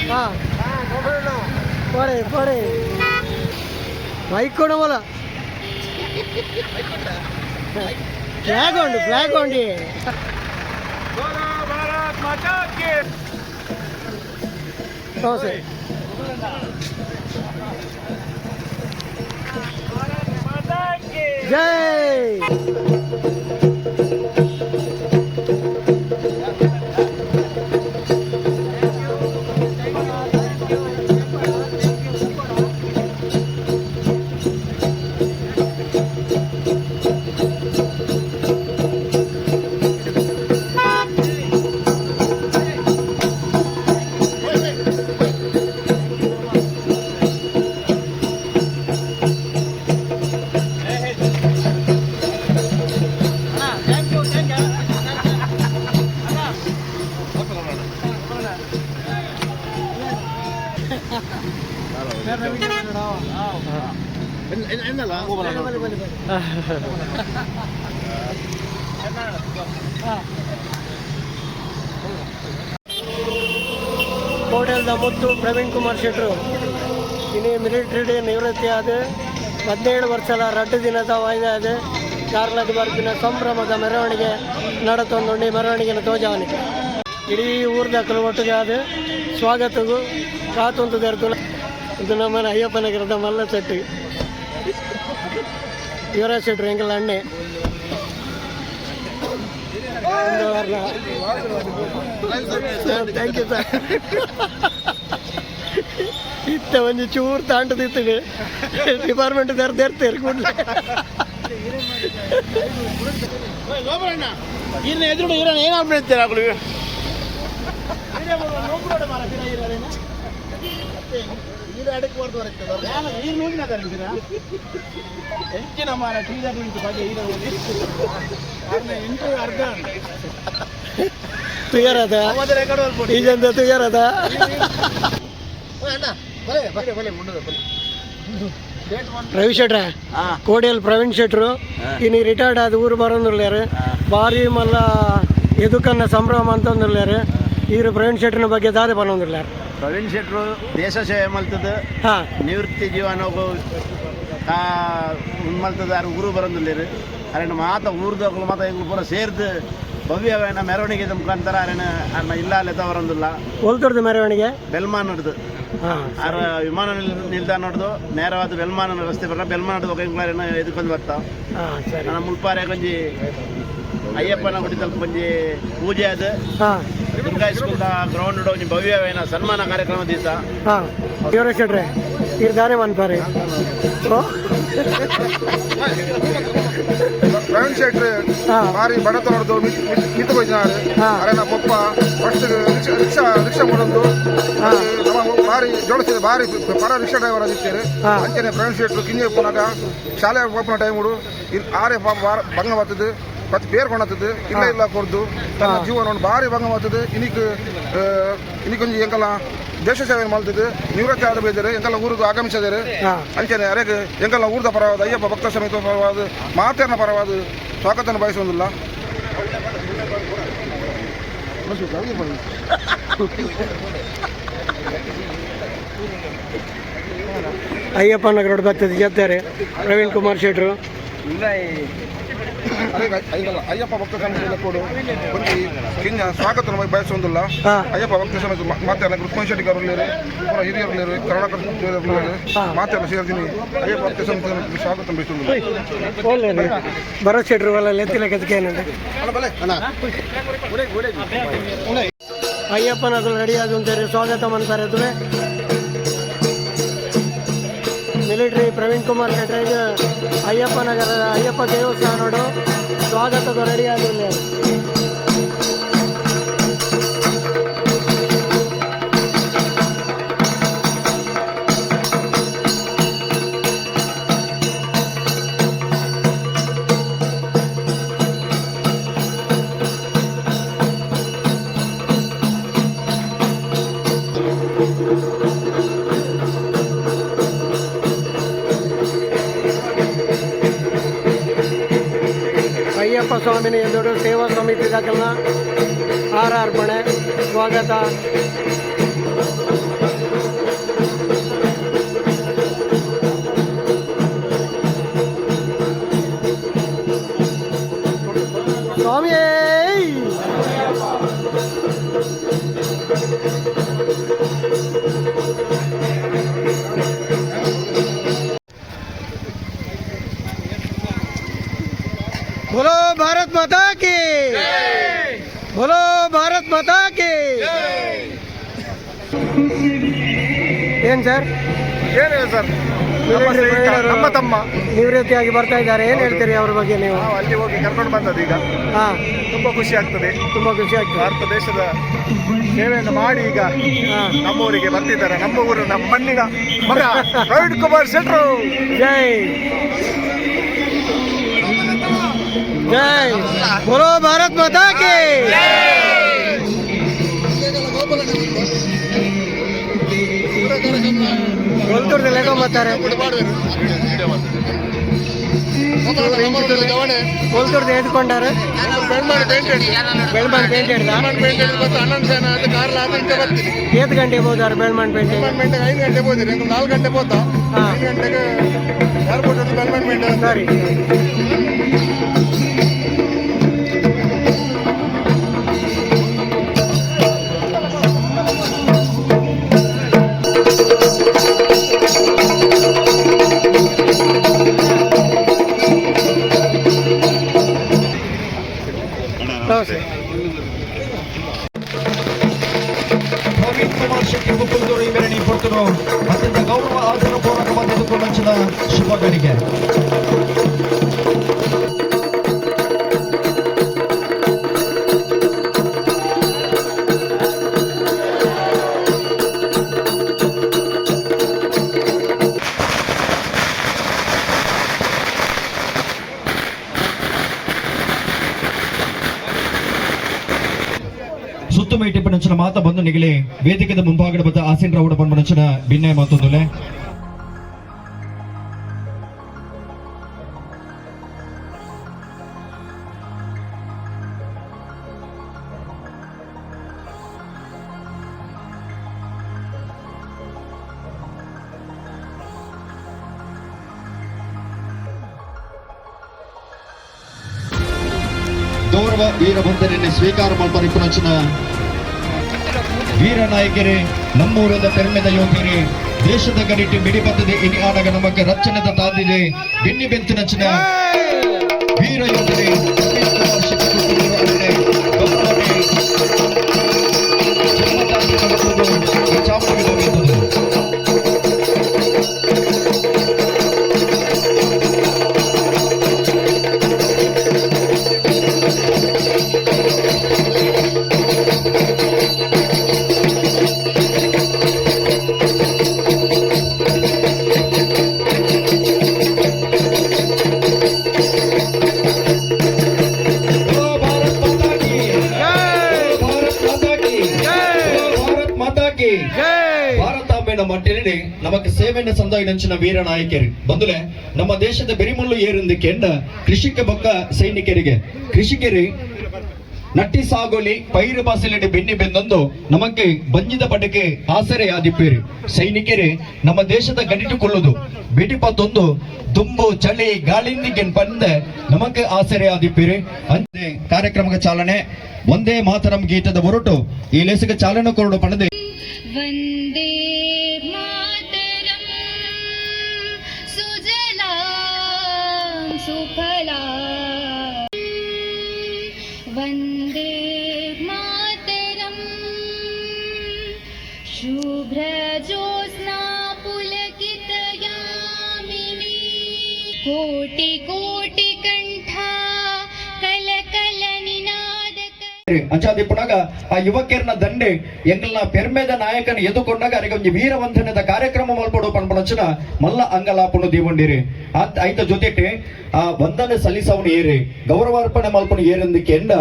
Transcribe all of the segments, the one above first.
ಹಾಂ, ಪೋಡೆ ಪೋಡೆ, bike ಕೊಡವಲ್ಲ. Flag ಉಂಡು, flag ಉಂಡು. ಭಾರತ್ ಮಾತಾ ಕಿ. ನಮಸ್ತೆ. ಮಾತಾ ಕಿ. ಜೈ. ಕೋಟೆಲ್ದ ಮುತ್ತು ಪ್ರವೀಣ್ ಕುಮಾರ್ ಶೆಟ್ರು ಇನಿ ಮಿಲಿಟರಿ ಡೇ ನಿವೃತ್ತಿ ಆದ 17 ವರ್ಷದ ರಡ್ಡು ದಿನದ ವಾಯ್ದೆ ಅದು ಕಾರ್ಲದ ಬರ್ಪಿನ ಸಂಭ್ರಮದ ಮೆರವಣಿಗೆ ನಡತೊಂದುಂಡು. ಮೆರವಣಿಗೆನ ತೋಜಾವನಿಗೆ ಇಡೀ ಊರ್ದಕಲು ಒಟ್ಟಿಗೆ ಅದು ಸ್ವಾಗತಗೂ ಕಾತುಂತು ತುಲ. ಇದು ನಮ್ಮನೆ ಅಯ್ಯಪ್ಪ ನಗರದ ಮಲ್ಲ ಶೆಟ್ಟಿ, ಯುವರಾಜ್ ಶೆಟ್ರು, ಎಂಕಲ್ ಅಣ್ಣೆ. Thank you sir. ಇತ್ತ ಒಂಜಿ ಚೂರು ತಾಂಟದಿತ್ತು, ಡಿಪಾರ್ಟ್ಮೆಂಟ್ ದರ್ದೇರ್ತಾರೆ ಕೂಡಲೇ. ಇನ್ನು ಎದುರು ಇರೋಣ ಏನಾಗ್ಬಿಡುತ್ತೆ ಅಗಳು. ಹೆಚ್ಚಿನ ಮಾರ ಟೀಚರ್ ಬಗ್ಗೆ. ಅರ್ಧ. ತುಯರದ ಈಜಂತ ತುಯರದ. ರವಿ ಶೆಟ್ರ, ಕೋಡಿಯಲ್ಲಿ ಪ್ರವೀಣ್ ಶೆಟ್ರು ಇನ್ನು ರಿಟೈರ್ಡ್ ಆದ ಊರು ಬರೋಂದಿರ್ಲಾರು. ಭಾರಿ ಮಲ್ಲ ಎದುಕನ್ನ ಸಂಭ್ರಮ ಅಂತಂದಿರ್ಲಾರು. ಈರು ಪ್ರವೀಣ್ ಶೆಟ್ರನ ಬಗ್ಗೆ ದಾದೆ ಬನ್ನೊಂದಿರ್ಲಾರು? ಪ್ರವೀಣ್ ಶೆಟ್ರು ದೇಶ ಸೇವೆ ಮಲ್ತದ. ನಿವೃತ್ತಿ ಜೀವನಗು ಮಲ್ತದ. ಆರು ಊರು ಬರೋದಿಲ್ಲ. ಅರೆನ ಮಾತ ಊರ್ದಕ್ಲು ಮಾತ ಎಂಗ್ಲು ಪೂರ ಸೇರ್ದು ಭವ್ಯವಾದ ಮೆರವಣಿಗೆ ಮುಖಾಂತರ ಅರೆನ ಅನ್ನ ಇಲ್ಲ ಅಲ್ಲೆತ ಬರೋದಿಲ್ಲ. ಒಲ್ತುರ್ದು ಮೆರವಣಿಗೆ? ಬೆಲ್ಮಾನ್ ಹಿಡ್ದು. ಆರ ವಿಮಾನ ನಿಲ್ದಾಣ ಹಿಡ್ದು ನೇರವಾದ ಬೆಲ್ಮಾನ ರಸ್ತೆ ಬರ ಬೆಲ್ಮಾನ್ ಹಿಡ್ದು ಎಂಗ್ಲಾರೇನ ಎದುಕೊಂದು ಬರ್ತಾವ. ಹಾಂ ಸರಿ. ನನ್ನ ಮುಲ್ಪಾರೆ ಒಂಜಿ ಅಯ್ಯಪ್ಪನ ಗುಡಿ ತಲ್ಪ ಒಂಜಿ ಪೂಜೆ ಅದು. ದುರ್ಗಾ ಸ್ಕೂಲ್ ಗ್ರೌಂಡ್ ಒಂಜಿ ಭವ್ಯವಾದ ಸನ್ಮಾನ ಕಾರ್ಯಕ್ರಮ ದಿವಸ. ಹಾಂ, ಯುವರಾಜ್ ಶೆಟ್ರೆ, ಇರ್ ದಾನೆ ಮನ್ಪಾರೆ? ಓ. ಪ್ರವೀಣ್ ಶೆಟ್ರ್ ಬಾರಿ ಬಡತನೊಡ್ದು ಮಿತ್ತು ಹೋಯ್ತಿನಾರು. ಅರೆನ ಪೊಪ್ಪ ಫಸ್ಟ್ ರಿಕ್ಷಾ ರಿಕ್ಷಾ ರಿಕ್ಷಾ ಮಾಡೋದು. ನಮ್ಮ ಬಾರಿ ಜೋಡಿಸಿದ ಬಾರಿ ಪರ ರಿಕ್ಷಾ ಡ್ರೈವರ್ ಆಗಿರ್ತಾರೆ. ಅಂಚನೆ ಪ್ರವೀಣ್ ಶೆಟ್ರು ಕಿಂಜೆ ಪೋನಾಗ, ಶಾಲೆ ಓಪನ ಟೈಮ್ ಆರೆ ಭಂಗ ಬರ್ತದೆ, ಮತ್ತೆ ಬೇರ್ ಕೊಣತದೆ ಇಲ್ಲ ಇಲ್ಲ ಕೊಡ್ದು ತನ್ನ ಜೀವನ ಭಾರಿ ಭಂಗ ಬರ್ತದೆ. ಇನಿಕ್ ಇನಿಕೊಂಜಿ ಎಂಕಲ್ಲ ದೇಶ ಸೇವೆ ಮಾಡ್ತಿದ್ದು ನಿವೃತ್ತಿ ಆದ ಬೇದರೆ ಎಂಕಲ್ಲ ಊರುದು ಆಗಮಿಸಿದರೆ. ಅಂಚನೆ ಅರೆಗ್ ಎಂಕಲ್ಲ ಊರ್ದ ಪರವಾದ, ಅಯ್ಯಪ್ಪ ಭಕ್ತ ಸಮಿತಿ ಪರವಾದ, ಮಾತೆರ್ನ ಪರವಾದ ಸ್ವಾಗತನ ಬಯಸುವುದಿಲ್ಲ. ಅಯ್ಯಪ್ಪ ನಗರ ಬರ್ತದೆ ಜತ್ತಾರೆ ಪ್ರವೀಣ್ ಕುಮಾರ್ ಶೆಟ್ರು. ಅರೆಗ್ ಐಗಲ್ಲ ಅಯ್ಯಪ್ಪ ಭಕ್ತ ಸಮಿತಿ ಕೊಡು ಒಂಜಿ ಕಿಂಜ ಸ್ವಾಗತ ಬಯಸುವುದಿಲ್ಲ. ಅಯ್ಯಪ್ಪ ಭಕ್ತ ಸಮಿತಿ ಮಾತೆಲ್ಲ ರುಕ್ಮಣಿ ಶೆಟ್ಟಿ ಅವರು ಪೂರ ಹಿರಿಯರು, ಕರುಣಾಕರ್ ಮಾತೆಲ್ಲ ಸೇರ್ತೀನಿ ಅಯ್ಯಪ್ಪ ಭಕ್ತ ಸಮಿತಿ ಸ್ವಾಗತ ಬಯಸುವುದಿಲ್ಲ. ಒಳ್ಳೆ ಭರತ್ ಶೆಟ್ರು ಒಳ್ಳೆ ಎತ್ತಿನ ಕದಕ್ಕೆ ಏನಂತ. ಅಯ್ಯಪ್ಪನಗಳು ರೆಡಿ ಆಗುಂತಾರೆ, ಸ್ವಾಗತ ಮಾಡ್ತಾರೆ. ಅದುವೆ ಮಿಲಿಟರಿ ಪ್ರವೀಣ್ ಕುಮಾರ್ ಶೆಟ್ರಿಗೆ ಅಯ್ಯಪ್ಪ ನಗರದ ಅಯ್ಯಪ್ಪ ದೇವಸ್ಥಾನಡು ಸ್ವಾಗತದ ರೆಡಿ ಆಗಿಲ್ಲ. ಅಯ್ಯಪ್ಪ ಸ್ವಾಮಿನ ಎದುರು ಸೇವಾ ಸಮಿತಿ ದಾಖಲ ಹಾರಾರ್ಪಣೆ ಸ್ವಾಗತ. ಸ್ವಾಮಿಯೇ. बोलो भारत माता की! बोलो भारत माता की! ಏನ್ ಸರ್? ಏನಿಲ್ಲ ಸರ್, ನಮ್ಮ ಸ್ನೇಹಿತ, ನಮ್ಮ ತಮ್ಮ. ನಿವೃತ್ತಿಯಾಗಿ ಬರ್ತಾ ಇದ್ದಾರೆ. ಏನ್ ಹೇಳ್ತೀರಿ ಅವ್ರ ಬಗ್ಗೆ ನೀವು? ನಾವು ಅಲ್ಲಿ ಹೋಗಿ ಕರ್ಕೊಂಡು ಬಂದದ್ದು ಈಗ. ತುಂಬಾ ಖುಷಿ ಆಗ್ತದೆ. ತುಂಬಾ ಖುಷಿ ಆಗ್ತದೆ. ಭಾರತ ದೇಶದ ಸೇವೆಯನ್ನು ಮಾಡಿ ಈಗ ನಮ್ಮೂರಿಗೆ ಬರ್ತಿದ್ದಾರೆ. ನಮ್ಮ ಊರು, ನಮ್ಮ ಮಣ್ಣಿನ ಮಗ ಪ್ರವೀಣ್ ಕುಮಾರ್ ಶೆಟ್ರು. ಜೈ ಜೈ! बोलो भारत माता की! ಕೊಲ್ತೂರ್ದ ಲೆಕ್ಕ ಬರ್ತಾರೆ. ಕೊಲ್ತೂರ್ದ ಎದ್ಕೊಂಡಾರೆ. ಬೆಳ್ಮಣ್ ಪೇಂಟ್ ಹಿಡ್ದ. ಏತ್ ಗಂಟೆಗೆ ಹೋದಾರೆ ಬೆಳ್ಮಣ್ ಪೇಂಟೆ? 5 ಗಂಟೆ ಹೋದಿರಿ, 4 ಗಂಟೆ ಹೋದ. 5 ಗಂಟೆಗೆ ಏರ್ಪೋರ್ಟ್ ಬೆಳ್ಮಣ್ ಪೇಂಟೆ. ಸರಿ. ನಮಸ್ತೆ. ಪ್ರವೀಣ್ ಕುಮಾರ್ ಶೆಟ್ಟಿ ಮುಕ್ಕುಂದೂರು ಇವರಣಿ ಪುರ್ತರು ಅತ್ಯಂತ ಗೌರವ ಆದರ ಪೂರ್ವಕವಾದ ಶುಭಗಳಿಗೆ. ಸುತ್ತುಮೇಟಿ ಪಣಂಚನ ಮಾತ ಬಂದು ನಿಗಲಿ ವೇದಿಕೆದ ಮುಂಭಾಗದ ಬದ್ದ ಆಸೀನ್ ರಾವುಡ ಪನ್ಪಣಂಚನ ಭಿನ್ನೆ ಮಾತೊಂದುಲೆ. ಗೌರವ ವೀರಬಂಧನೆಯನ್ನು ಸ್ವೀಕಾರ ಮಲ್ಪರಿಪುನಂಚಿನ ವೀರ ನಾಯಕರೇ, ನಮ್ಮೂರದ ಪೆರ್ಮೆದ ಯೋಧರೇ, ದೇಶದ ಗಡಿಟಿ ಮಿಡಿಬತ್ತದೆ ಇನಿ ಆಡಗ ನಮಕ್ಕೆ ರಕ್ಷಣದ ತಾದಿದೆ ಬೆನ್ನಿ ಬೆಂತಿನಂಚಿನ ವೀರ ಯೋಧರೇ, ಪ್ರವೀಣ್ ಕುಮಾರ್ ಶೆಟ್ಟಿ ಕುರ್ತೂರು ಅವರೇ ಗೌರವನೆ ಜನ್ಮತಾಂತ್ರಿಕ ಈ ಚಾವಣಿಗೆ ಹೋಗಿದ್ದುದು. बोलो भारत माता की! बोलो भारत माता की! बोलो ಭಾರತ್ ಮಾತಾ ಕಿ! ಭಾರತಾಂಬೆನ ಮಟ್ಟಿನಲ್ಲಿ ನಮಕ್ ಸೇವೆಯನ್ನು ಸಂದಾಯಿನಂಚಿನ ವೀರ ನಾಯಕರು. ಬಂದುಲೆ, ನಮ್ಮ ದೇಶದ ಬೆರಿಮುಲ್ಲು ಏರಿಂದು ಕೆಂಡ ಕೃಷಿಕ ಬೊಕ್ಕ ಸೈನಿಕರಿಗೆ. ಕೃಷಿಕರಿ ನಟ್ಟಿ ಸಾಗೋಲಿ ಪೈರು ಬಾಸಲಿಡಿ ಬೆನ್ನಿ ಬೆಂದೊಂದು ನಮಕ್ಕೆ ಬಂಜಿದ ಪಟಕೆ ಆಸರೆ ಆದಿಪ್ಪೇರು. ಸೈನಿಕರೇ ನಮ್ಮ ದೇಶದ ಗಡಿಟುಕೊಳ್ಳುದು ಬಿಡಿಪತ್ತೊಂದು ದುಂಬು ಚಳಿ ಗಾಳಿಂದಿಗೆ ಬಂದೆ ನಮಕ್ಕೆ ಆಸರೆ ಆದಿಪ್ಪೇರು. ಅಂತೆ ಕಾರ್ಯಕ್ರಮಕ್ಕೆ ಚಾಲನೆ ಒಂದೇ ಮಾತರಂ ಗೀತದ ಹೊರಟು ಈ ಲೇಸಿಗೆ ಚಾಲನೆ ಕೊರಡು ಪಣದೆ. वन्दे मातरम्, सुजलां सुफलां, वन्दे मातरम्। शुभ्रज्योत्स्ना पुलकितयामिनी, कोटिकोटिकण्ठा कलकलनिनाद ಅಂಚಾದಿಪ್ಪುನಾಗ ಆ ಯುವಕರ್ನ ದಂಡೆ ಎಂಗಲ್ನ ಪೆರ್ಮೆದ ನಾಯಕನ ಎದುಕೊಂಡಾಗ ಅರೆಗೆ ಒಂಜಿ ವೀರವಂದನೆದ ಕಾರ್ಯಕ್ರಮ ಮಲ್ಪಡು ಪನ್ಪಣಚನ ಮಲ್ಲ ಅಂಗಲಾಪುನು ದೀವೊಂಡಿರಿ. ಐತ ಜೊತೆಟೆ ಆ ವಂದನೆ ಸಲ್ಲಿಸವನು ಏರಿ, ಗೌರವಾರ್ಪಣೆ ಮಲ್ಪನು ಏರೆಂದು ಕೆಂಡ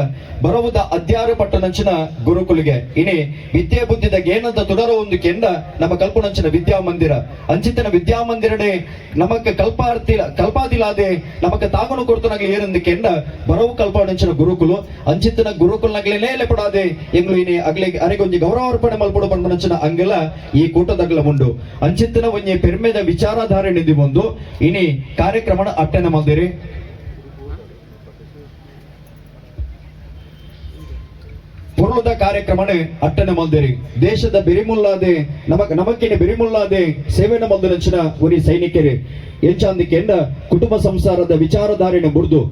ಬರವುದ ಅಧ್ಯಾರು ಪಟ್ಟಣಂಚಿನ ಗುರುಕುಲಿಗೆ. ಇನಿ ವಿದ್ಯೆ ಬುದ್ಧಿದ ಗೇನದ ತುಡರ ಒಂದು ಕೆಂಡ ನಮ್ಮ ಕಲ್ಪನಂಚಿನ ವಿದ್ಯಾಮಂದಿರ. ಅಂಚಿತನ ವಿದ್ಯಾಮಂದಿರಡೆ ನಮಕ್ ಕಲ್ಪಾರ್ತಿ ಕಲ್ಪಾದಿಲಾದೆ ನಮಕ್ ತಾಗನು ಕೊಡ್ತನಾಗಲಿ ಏರೆಂದು ಕೆಂಡ ಬರವು ಕಲ್ಪನಂಚಿನ ಗುರುಕುಲು. ಅಂಚಿತನ ಗುರುಕುಲ್ನ ಅಗ್ಲೆನೇ ಲೆಪಡಾದೆ ಎಂಗ್ಲು ಇನಿ ಅಗ್ಲೆ ಅರೆಗೊಂಜಿ ಗೌರವಾರ್ಪಣೆ ಮಲ್ಪಡು ಪನ್ಪುನಂಚಿನ ಅಂಗಲ ಈ ಕೂಟದಗ್ಲ ಉಂಡು. ಅಂಚಿತ್ತಿನ ಒಂಜಿ ಪೆರ್ಮೆದ ವಿಚಾರಧಾರೆ ನಿಧಿ ಒಂದು ಇನಿ ಕಾರ್ಯಕ್ರಮನ ಅಟ್ಟನೆ ಮಲ್ದಿರಿ. ಪೊರ್ಲುದ ಕಾರ್ಯಕ್ರಮನೆ ಅಟ್ಟನೆ ಮಲ್ದಿರಿ. ದೇಶದ ಬೆರಿಮುಲ್ಲಾದೆ ನಮಕ್ ನಮಕ್ಕಿನ ಬೆರಿಮುಲ್ಲಾದೆ ಸೇವೆನ ಮಲ್ದಿನಂಚಿನ ಉರಿ ಸೈನಿಕರು ಎಂಚಾಂದಿಕೆಂಡ ಕುಟುಂಬ ಸಂಸಾರದ ವಿಚಾರಧಾರೆನ ಬುಡ್ದು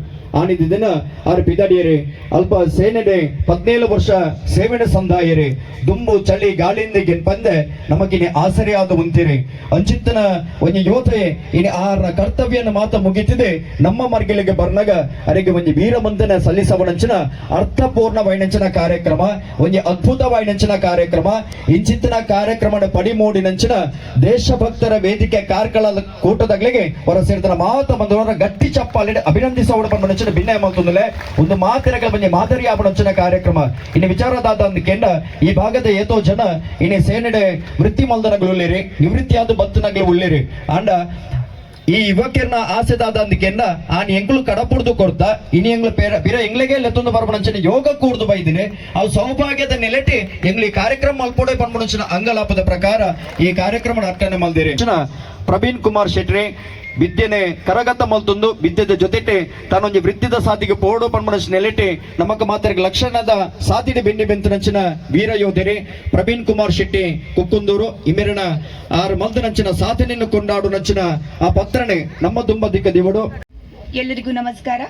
ಆನಿದ ದಿನ ಆರು ಪಿದಾಡಿಯರೆ ಅಲ್ಪ ಸೇನೆಡೆ 17 ವರ್ಷ ಸೇವೆನ ಸಂದಾಯರೆ. ದುಂಬು ಚಳಿ ಗಾಳಿಂದ ಗೆನ್ಪಂದೆ ನಮಗಿನಿ ಆಸರೆಯಾದ ಉಂತಿರಿ. ಅಂಚಿತ್ತನ ಒಂಜಿ ಯೋಧೆ ಇನಿ ಆರ್ನ ಕರ್ತವ್ಯನ ಮಾತ ಮುಗಿತಿದೆ. ನಮ್ಮ ಮರ್ಗಿಲಿಗೆ ಬರ್ನಗ ಅರೆಗೆ ಒಂಜಿ ವೀರಮಂದನ ಸಲ್ಲಿಸವನಂಚಿನ ಅರ್ಥಪೂರ್ಣವೈನಂಚಿನ ಕಾರ್ಯಕ್ರಮ, ಒಂಜಿ ಅದ್ಭುತವಾಯಿನಂಚಿನ ಕಾರ್ಯಕ್ರಮ. ಇಂಚಿತ್ತಿನ ಕಾರ್ಯಕ್ರಮದ ಪಡಿಮೂಡಿನಂಚಿನ ದೇಶಭಕ್ತರ ವೇದಿಕೆ ಕಾರ್ಕಳ ಕೂಟದಗಳಿಗೆ ಹೊರ ಸೇರಿದ ಮಾತ ಬಂದವರ ಗಟ್ಟಿ ಚಪ್ಪಾಳೆ ಅಭಿನಂದಿಸವಡ ಪಂಚಿನ ಭಿನ್ನ ಮಲ್ತೊಂದುಲೆ. ಒಂದು ಮಾತಿರಗಳ ಬಂಜಿ ಮಾದರಿ ಆಪಣಂಚಿನ ಕಾರ್ಯಕ್ರಮ. ಇನ್ನು ವಿಚಾರದಾದ ಕೆಂಡ ಈ ಭಾಗದ ಏತೋ ಜನ ಇನ್ನು ಸೇನೆಡೆ ವೃತ್ತಿ ಮಲ್ದನಗಳು ಉಳ್ಳೇರಿ, ನಿವೃತ್ತಿಯಾದ ಬತ್ತನಗಳು ಉಳ್ಳೇರಿ. ಅಂಡ ಈ ಯುವಕರ್ನ ಆಸೆದಾದ ಅಂದಕೆಂಡ ಆನ್ ಎಂಕ್ಲು ಕಡಪುಡ್ದು ಕೊರ್ತ ಇನಿ ಎಂಗ್ಲು ಪೇರ ಬಿರ ಎಂಗ್ಲಿಗೆ ಲೆತ್ತೊಂದು ಬರ್ಪಣಂಚಿನ ಯೋಗ ಕೂರ್ದು ಬೈದಿನಿ. ಅವು ಸೌಭಾಗ್ಯದ ನೆಲೆಟಿ ಎಂಗ್ಲು ಈ ಕಾರ್ಯಕ್ರಮ ಮಲ್ಪೊಡೆ ಪನ್ಪುಣಂಚಿನ ಅಂಗಲಾಪದ ಪ್ರಕಾರ ಈ ಕಾರ್ಯಕ್ರಮ ಅಟ್ಟನೆ ಮಲ್ದಿರಿ. ಪ್ರವೀಣ್ ಕುಮಾರ್ ಶೆಟ್ಟಿ ವಿದ್ಯೆನೆ ಕರಗತ ಮಲ್ತೊಂದು ವಿದ್ಯೆದ ಜೊತೆಟೆ ತಾನೊಂಜಿ ವೃತ್ತಿದ ಸಾದಿಗೆ ಪೋಡು ಪನ್ಪುಣಂಚಿನ ನೆಲೆಟೆ ನಮಕ್ ಮಾತ್ರ ಲಕ್ಷಣದ ಸಾದಿಡೆ ಬೆಂಡಿ ಬೆಂತನಂಚಿನ ವೀರ ಯೋಧರೆ ಪ್ರವೀಣ್ ಕುಮಾರ್ ಶೆಟ್ಟಿ ಕುಕ್ಕುಂದೂರು ಇಮೆರನ ಆರು ಮಲ್ದನಂಚಿನ ಸಾಧನೆಯನ್ನು ಕೊಂಡಾಡು ನಂಚಿನ ಆ ಪತ್ರನೆ ನಮ್ಮ ದುಂಬ ದಿಕ್ಕ ದಿವಡು. ಎಲ್ಲರಿಗೂ ನಮಸ್ಕಾರ.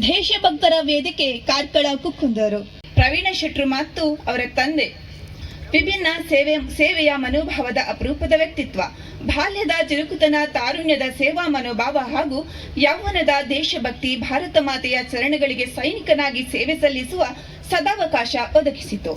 ದೇಶಭಕ್ತರ ವೇದಿಕೆ ಕಾರ್ಕಳ ಕುಕ್ಕುಂದೂರು. ಪ್ರವೀಣ ಶೆಟ್ರು ಮತ್ತು ಅವರ ತಂದೆ ವಿಭಿನ್ನ ಸೇವೆಯ ಮನೋಭಾವದ ಅಪರೂಪದ ವ್ಯಕ್ತಿತ್ವ. ಬಾಲ್ಯದ ಚುರುಕುತನ, ತಾರುಣ್ಯದ ಸೇವಾ ಮನೋಭಾವ ಹಾಗೂ ಯೌವನದ ದೇಶಭಕ್ತಿ ಭಾರತ ಮಾತೆಯ ಚರಣಗಳಿಗೆ ಸೈನಿಕನಾಗಿ ಸೇವೆ ಸಲ್ಲಿಸುವ ಸದಾವಕಾಶ ಒದಗಿಸಿತು.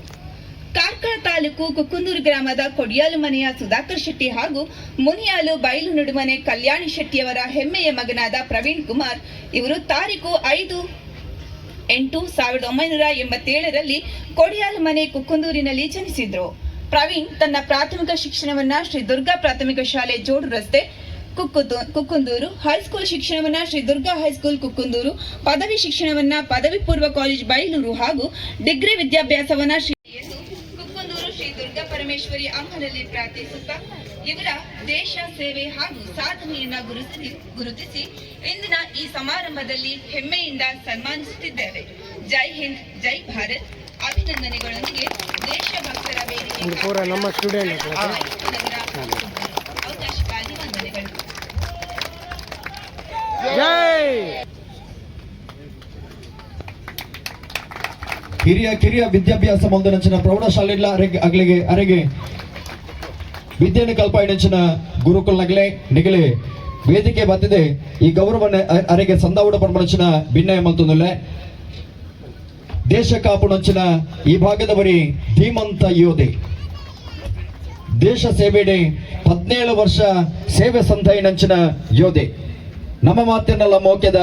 ಕಾರ್ಕಳ ತಾಲೂಕು ಕುಕ್ಕುಂದೂರು ಗ್ರಾಮದ ಕೊಡಿಯಾಲು ಮನೆಯ ಸುಧಾಕರ್ ಶೆಟ್ಟಿ ಹಾಗೂ ಮುನಿಯಾಲು ಬೈಲು ನಡುಮನೆ ಕಲ್ಯಾಣಿ ಶೆಟ್ಟಿಯವರ ಹೆಮ್ಮೆಯ ಮಗನಾದ ಪ್ರವೀಣ್ ಕುಮಾರ್ ಇವರು ತಾರೀಕು 5-8-1987ರಲ್ಲಿ ಕೊಡಿಯಾಲು ಮನೆ ಕುಕ್ಕುಂದೂರಿನಲ್ಲಿ ಜನಿಸಿದ್ರು. ಪ್ರವೀಣ್ ತನ್ನ ಪ್ರಾಥಮಿಕ ಶಿಕ್ಷಣವನ್ನ ಶ್ರೀ ದುರ್ಗಾ ಪ್ರಾಥಮಿಕ ಶಾಲೆ, ಜೋಡು ರಸ್ತೆ, ಕುಕ್ಕುಂದೂರು, ಹೈಸ್ಕೂಲ್ ಶಿಕ್ಷಣವನ್ನ ಶ್ರೀ ದುರ್ಗಾ ಹೈಸ್ಕೂಲ್, ಕುಕ್ಕುಂದೂರು, ಪದವಿ ಶಿಕ್ಷಣವನ್ನ ಪದವಿ ಪೂರ್ವ ಕಾಲೇಜ್, ಬೈಲೂರು ಹಾಗೂ ಡಿಗ್ರಿ ವಿದ್ಯಾಭ್ಯಾಸವನ್ನ ಶ್ರೀ ಎಂದು ಕುಕ್ಕುಂದೂರು ಶ್ರೀ ದುರ್ಗಾ ಪರಮೇಶ್ವರಿ ಅಮ್ಮನಲ್ಲಿ ಪ್ರಾರ್ಥಿಸುತ್ತಾ, ಇವರ ದೇಶ ಸೇವೆ ಹಾಗೂ ಸಾಧನೆಯನ್ನ ಗುರುತಿಸಿ ಗುರುತಿಸಿ ಇಂದಿನ ಈ ಸಮಾರಂಭದಲ್ಲಿ ಹೆಮ್ಮೆಯಿಂದ ಸನ್ಮಾನಿಸುತ್ತಿದ್ದೇವೆ. ಜೈ ಹಿಂದ್, ಜೈ ಭಾರತ್. ಅಭಿನಂದನೆಗಳೊಂದಿಗೆ ದೇಶಭಕ್ತರ ವೇದಿಕೆ ಇದು ಪೂರ ನಮ್ಮ ಸ್ಟೂಡೆಂಟ್. ನಗರ. ಅವಕಾಶಕ್ಕಾಗಿ ವಂದನೆಗಳು. ಜೈ. ಹಿರಿಯ ಕಿರಿಯ ವಿದ್ಯಾಭ್ಯಾಸ ಮಲ್ದನಂಚಿನ ಪ್ರೌಢಶಾಲೆ ಅರೆಗೆ ಅಗಲಿಗೆ ಅರೆಗೆ ವಿದ್ಯೆಯನ್ನು ಕಲ್ಪಾಯಿನಂಚಿನ ಗುರುಕುಲ್ನಗಲೆ ನಿಗಲೆ ವೇದಿಕೆ ಬತ್ತಿದೆ. ಈ ಗೌರವನ ಅರೆಗೆ ಸಂದಾವುಡ ಪನ್ಪುನಂಚಿನ ಭಿನ್ನಯ ಮಲ್ತೊಂದುಲ್ಲೆ. ದೇಶ ಕಾಪುನಂಚಿನ ಈ ಭಾಗದವರಿ ಧೀಮಂತ ಯೋಧೆ, ದೇಶ ಸೇವೆಡೆ 17 ವರ್ಷ ಸೇವೆ ಸಂದಾಯಿನಂಚಿನ ಯೋಧೆ, ನಮ್ಮ ಮಾತಿನಲ್ಲ ಮೋಕ್ಯದ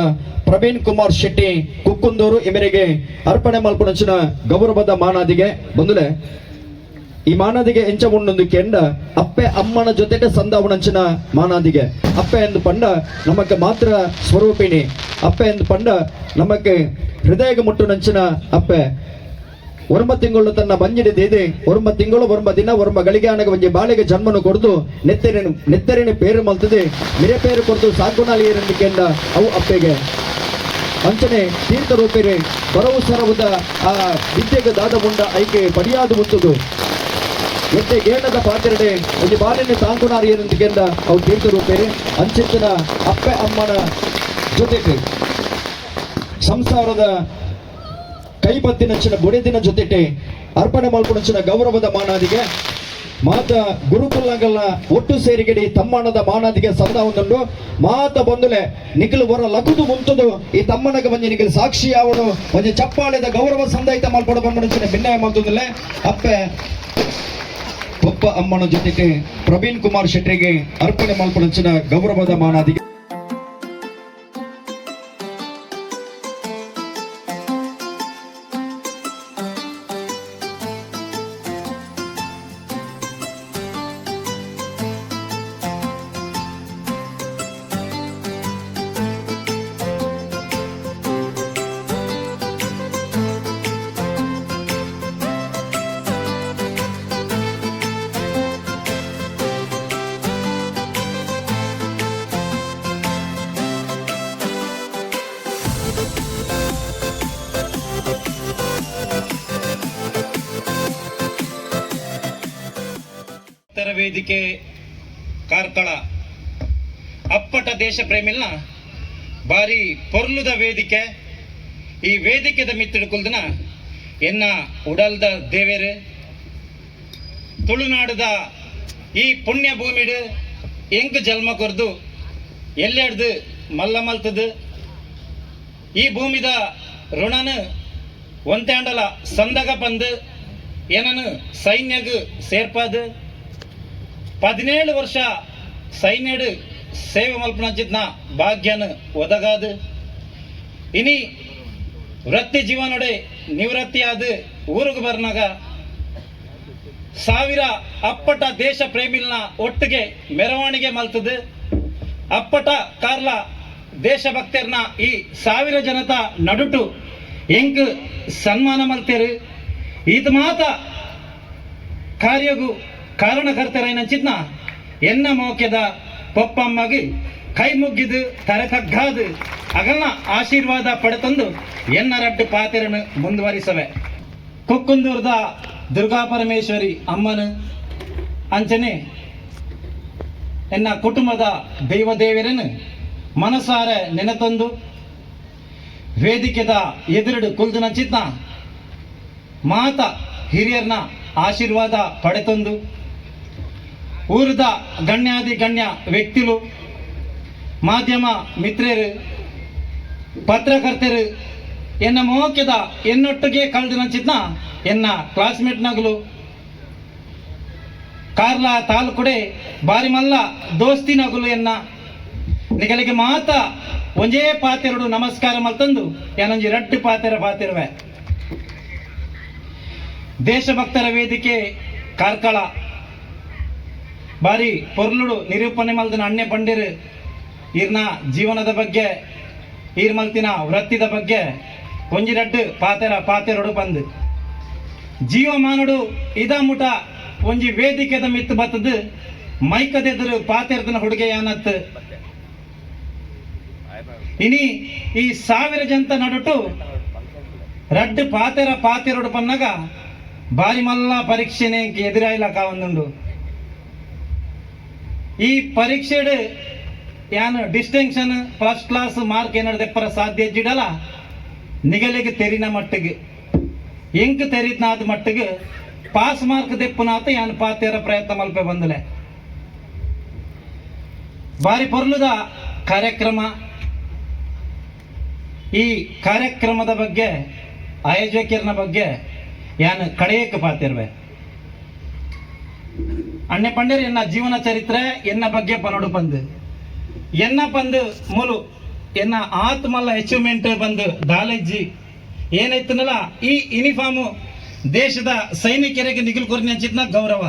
ಪ್ರವೀಣ್ ಕುಮಾರ್ ಶೆಟ್ಟಿ ಕುಕ್ಕುಂದೂರು ಇವರಿಗೆ ಅರ್ಪಣೆ ಮಲ್ಪುನಂಚಿನ ಗೌರವದ ಮಾನಾದಿಗೆ. ಬಂದುಲೆ, ಈ ಮಾನಾದಿಗೆ ಎಂಚ ಉಂಡೊಂದು ಕೆಂಡ ಅಪ್ಪೆ ಅಮ್ಮನ ಜೊತೆಗೆ ಸಂದಾವಣಂಚಿನ ಮಾನಾದಿಗೆ. ಅಪ್ಪೆ ಎಂದು ಪಂಡ ನಮಕ್ಕೆ ಮಾತ್ರ ಸ್ವರೂಪಿಣಿ. ಅಪ್ಪೆ ಎಂದು ಪಂಡ ನಮಕ್ಕೆ ಹೃದಯಗೆ ಮುಟ್ಟು ನಂಚಿನ ಅಪ್ಪೆ. ಒರ್ಮ ತಿಂಗಳು ತನ್ನ ಬಂಜಿಡಿ ದೇದೆ ಒರ್ಮ ತಿಂಗಳು ಒರ್ಮ ದಿನ ಒರ್ಮ ಗಳಿಗೆ ಒಂಜಿ ಬಾಳೆಗೆ ಜನ್ಮನು ಕೊಡ್ದು ನೆತ್ತೆರಿನ ನೆತ್ತೆರಿನ ಪೇರು ಮಲ್ತದೆ ಮಿರೆ ಪೇರು ಕೊಡ್ದು ಸಾಕುನಾಳಿ ಏರೆಂದು ಕೆಂಡ ಅವು ಅಪ್ಪೆಗೆ. ಅಂಚನೆ ತೀರ್ಥ ರೂಪೇರೆ ಬರವು ಸರವುದ ಆ ವಿದ್ಯೆಗೆ ದಾದ ಮುಂಡ ಐಕೆ ಪಡಿಯಾದು ಮುತ್ತುದು ಎತ್ತೆ ಗೇಣದ ಪಾತೆರಡೆ ಒಂಜಿ ಬಾಲೆನೆ ತಾಂಕುನಾರಿ ಏರೆಂದು ಕೆಂಡ ಅವು ತೀರ್ಥ ರೂಪೇರೆ. ಅಂಚಿತ್ತಿನ ಅಪ್ಪೆ ಅಮ್ಮನ ಜೊತೆಗೆ ಸಂಸಾರದ ಕೈಪತ್ತಿನಂಚಿನ ಬುಡೆದಿನ ಜೊತೆಟೆ ಅರ್ಪಣೆ ಮಲ್ಪುನಂಚಿನ ಗೌರವದ ಮಾನಾದಿಗೆ. ಮಾತ ಗುರುಕುಲಗಳ ಒಟ್ಟು ಸೇರಿಗೆಡಿ ತಮ್ಮನದ ಮಾನಾದಿಗೆ ಸಂದ ಒಂದುಂಡು. ಮಾತ ಬಂದುಲೆ ನಿಖಿಲ್ ಬರ ಲಕುದು ಮುಂತುದು ಈ ತಮ್ಮನಗ ಒಂಜಿ ನಿಖಿಲ್ ಸಾಕ್ಷಿ ಯಾವನು ಒಂಜಿ ಚಪ್ಪಾಳೆದ ಗೌರವ ಸಂದಾಯಿತ ಮಲ್ಪಡು ಬಂದನಂಚಿನ ಭಿನ್ನಯ ಮಲ್ತುದುಲೆ. ಅಪ್ಪೆ ಪೊಪ್ಪ ಅಮ್ಮನ ಜೊತೆಗೆ ಪ್ರವೀಣ್ ಕುಮಾರ್ ಶೆಟ್ಟಿಗೆ ಅರ್ಪಣೆ ಮಲ್ಪುನಂಚಿನ ಗೌರವದ ಮಾನಾದಿಗೆ. ಭಕ್ತರ ವೇದಿಕೆ ಕಾರ್ಕಳ ಅಪ್ಪಟ ದೇಶ ಪ್ರೇಮಿಲ್ನ ಬಾರಿ ಪೊರ್ಲುದ ವೇದಿಕೆ. ಈ ವೇದಿಕೆದ ಮಿತ್ತಿಡುಕುಲ್ದನ ಎನ್ನ ಉಡಲ್ದ ದೇವೇರು, ತುಳುನಾಡುದ ಈ ಪುಣ್ಯ ಭೂಮಿಡು ಎಂಕ್ ಜನ್ಮ ಕೊರ್ದು ಎಲ್ಲೆಡ್ದು ಮಲ್ಲ ಮಲ್ತದು ಈ ಭೂಮಿದ ಋಣನು ಒಂತಾಂಡಲ ಸಂದಗ ಪಂದು ಏನನು ಸೈನ್ಯಗ್ ಸೇರ್ಪಾದು 17 ವರ್ಷ ಸೈನ್ಯಡು ಸೇವೆ ಮಲ್ಪನಂಚಿತ್ನ ಭಾಗ್ಯನು ಒದಗಾದು ಇನಿ ವೃತ್ತಿ ಜೀವನೊಡೆ ನಿವೃತ್ತಿಯಾದ ಊರಿಗೆ ಬರ್ನಾಗ ಸಾವಿರ ಅಪ್ಪಟ ದೇಶ ಪ್ರೇಮಿಲ್ನ ಒಟ್ಟಿಗೆ ಮೆರವಣಿಗೆ ಮಲ್ತದು ಅಪ್ಪಟ ಕಾರ್ಲ ದೇಶಭಕ್ತರ್ನ ಈ ಸಾವಿರ ಜನತ ನಡುಟು ಎಂಕ್ ಸನ್ಮಾನ ಮಲ್ತೇರು. ಈತ ಮಾತ ಕಾರ್ಯಗು ಕಾರಣಕರ್ತರೈನಂಚಿತ್ನ ಎನ್ನ ಮೋಕ್ಯದ ಪೊಪ್ಪಮ್ಮಗೆ ಕೈ ಮುಗ್ಗಿದು ತರೆ ತಗ್ಗಾದು ಅಗಲ್ನ ಆಶೀರ್ವಾದ ಪಡೆತಂದು ಎನ್ನ ರಡ್ಡು ಪಾತೆರನ್ನು ಮುಂದುವರಿಸವೆ. ಕುಕ್ಕುಂದೂರ್ದ ದುರ್ಗಾ ಪರಮೇಶ್ವರಿ ಅಮ್ಮನು ಅಂಚನೆ ಎನ್ನ ಕುಟುಂಬದ ದೈವ ದೇವರನ್ನು ಮನಸಾರೆ ನೆನೆತಂದು ವೇದಿಕೆದ ಎದುರುಡು ಕುಲ್ದು ನಂಚಿತ್ನ ಮಾತ ಹಿರಿಯರ್ನ ಆಶೀರ್ವಾದ ಪಡೆತಂದು ಊರದ ಗಣ್ಯಾದಿ ಗಣ್ಯ ವ್ಯಕ್ತಿಲು, ಮಾಧ್ಯಮ ಮಿತ್ರರು, ಪತ್ರಕರ್ತರು, ಎನ್ನ ಮೋಕ್ಯದ ಎನ್ನೊಟ್ಟಿಗೆ ಕಳೆದು ನಂಚಿತ್ನ ಎನ್ನ ಕ್ಲಾಸ್ಮೇಟ್ ನಗಲು, ಕಾರ್ಲ ತಾಲೂಕುಡೆ ಬಾರಿ ಮಲ್ಲ ದೋಸ್ತಿ ನಗುಲು, ಎನ್ನ ನಿಗಲಿಗೆ ಮಾತ ಒಂಜೇ ಪಾತೆರಡು ನಮಸ್ಕಾರ ಮಲ್ತಂದು ಏನೊಂಜಿ ರಡ್ಡು ಪಾತೆರ ಪಾತಿರುವೆ. ದೇಶಭಕ್ತರ ವೇದಿಕೆ ಕಾರ್ಕಳ ಬಾರಿ ಪೊರ್ಲುಡು ನಿರೂಪಣೆ ಮಲ್ದಿನ ಅಣ್ಣೆ ಪಂಡಿರು ಈರ್ನ ಜೀವನದ ಬಗ್ಗೆ, ಈರ್ ಮಲ್ತಿನ ವೃತ್ತಿದ ಬಗ್ಗೆ ಒಂಜಿ ರಡ್ಡು ಪಾತೆರ ಪಾತೆರಡು ಬಂದು ಜೀವಮಾನುಡು ಇದ ಮುಟ ಒಂಜಿ ವೇದಿಕೆದ ಮಿತ್ತು ಬತ್ತದು ಮೈಕದೆದುರು ಪಾತೆರ್ದನ ಹುಡುಗೆ ಯಾನತ್. ಇನಿ ಈ ಸಾವಿರ ಜನತ ನಡುಟು ರಡ್ಡು ಪಾತೆರ ಪಾತೆರಡು ಪನ್ನಗ ಬಾರಿ ಮಲ್ಲ ಪರೀಕ್ಷೆನೆ ಎದುರಾಯ್ಲ ಕಾವಂದುಂಡು. ಈ ಪರೀಕ್ಷೆಡ್ ಯಾನ್ ಡಿಸ್ಟಿಂಕ್ಷನ್, ಫಸ್ಟ್ ಕ್ಲಾಸ್ ಮಾರ್ಕ್ ಏನಾರು ದೆಪ್ಪರ ಸಾಧ್ಯ ಜಿಡಲ ನಿಗಲಿಗೆ ತೆರಿನ ಮಟ್ಟಿಗೆ, ಎಂಕ್ ತೆರಿತ್ನಾದ ಮಟ್ಟಿಗೆ ಪಾಸ್ ಮಾರ್ಕ್ ದೆಪ್ಪುನಾತ ಯಾನ್ ಪಾತೆರ ಪ್ರಯತ್ನ ಮಲ್ಪೆ ಬಂದಲೆ. ಬಾರಿ ಪೊರ್ಲುದ ಕಾರ್ಯಕ್ರಮ. ಈ ಕಾರ್ಯಕ್ರಮದ ಬಗ್ಗೆ, ಆಯೋಜಕರನ ಬಗ್ಗೆ ಯಾನ್ ಕಡೆಯಕ್ಕೆ ಪಾತಿರ್ವೆ. ಅಣ್ಣೆ ಪಂಡೇರ್ ಎನ್ನ ಜೀವನ ಚರಿತ್ರೆ, ಎನ್ನ ಬಗ್ಗೆ ಪನೋಡು ಪಂದು ಎನ್ನ ಪಂದು ಮೂಲು ಎನ್ನ ಆತ್ಮಲ್ಲ ಅಚೀವ್ಮೆಂಟ್ ಬಂದು ದಾಲೆಜ್ಜಿ ಏನೈತನಲ್ಲ ಈ ಯೂನಿಫಾರ್ಮು ದೇಶದ ಸೈನಿಕರಿಗೆ ನಿಗಿಲ್ ಕೊರ್ನಿ ಅಂಚಿತ್ನ ಗೌರವ.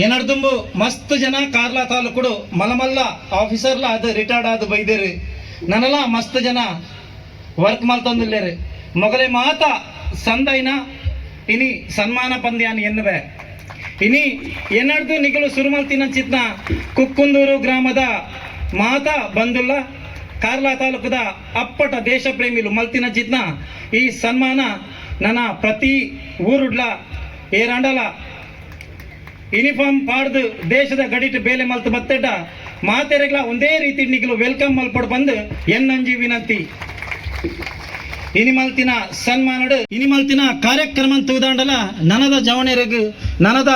ಏನರ್ದುಂಬು ಮಸ್ತ್ ಜನ ಕಾರ್ಲಾ ತಾಲೂಕುಡು ಮಲಮಲ್ಲ ಆಫೀಸರ್ಲ ಅದು ರಿಟೈರ್ಡ್ ಆದ ಬೈದೇರು, ನನ್ನಲ ಮಸ್ತ್ ಜನ ವರ್ಕ್ ಮಲ್ತೊಂದಿಲ್ಲೇರು. ಮೊಗಲೆ ಮಾತ ಸಂದೈನ ಇನಿ ಸನ್ಮಾನ ಪಂದ್ಯಾನ್ ಎನ್ನುವೆ. ಇನಿ ಎನ್ನಡ್ದು ನಿಗಲು ಸುರುಮಲ್ತಿನ ಚಿತ್ನ ಕುಕ್ಕುಂದೂರು ಗ್ರಾಮದ ಮಾತಾ ಬಂದುಲ್ಲ, ಕಾರ್ಲಾ ತಾಲೂಕದ ಅಪ್ಪಟ ದೇಶ ಪ್ರೇಮಿಲು ಮಲ್ತಿನ ಚಿತ್ನ ಈ ಸನ್ಮಾನ ನನ್ನ ಪ್ರತಿ ಊರುಡ್ಲ ಏರಾಂಡಲ ಯೂನಿಫಾರ್ಮ್ ಪಾಡ್ದು ದೇಶದ ಗಡಿಟ್ ಬೇಲೆ ಮಲ್ತು ಬತ್ತೆಡ್ಡ ಮಾತೆರೆಗ್ಲ ಒಂದೇ ರೀತಿ ನಿಗಲು welcome ಮಲ್ಪಡ್ ಬಂದು ಎನ್ನಂಜಿ ವಿನಂತಿ. ಇನಿಮಲ್ತಿನ ಸನ್ಮಾನಡು ಇನಿಮಲ್ತಿನ ಕಾರ್ಯಕ್ರಮ ತೂದಾಂಡಲ ನನದ ಜವಣೆರೆಗ್, ನನದ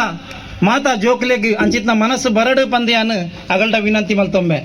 ಮಾತಾ ಜೋಕ್ಲೆಗ್ ಅಂಚಿತ್ನ ಮನಸ್ಸು ಬರಡು ಪಂದ್ಯಾನ್ ಅಗಲ್ಡ ವಿನಂತಿ ಮಲ್ತೊಂಬೆ.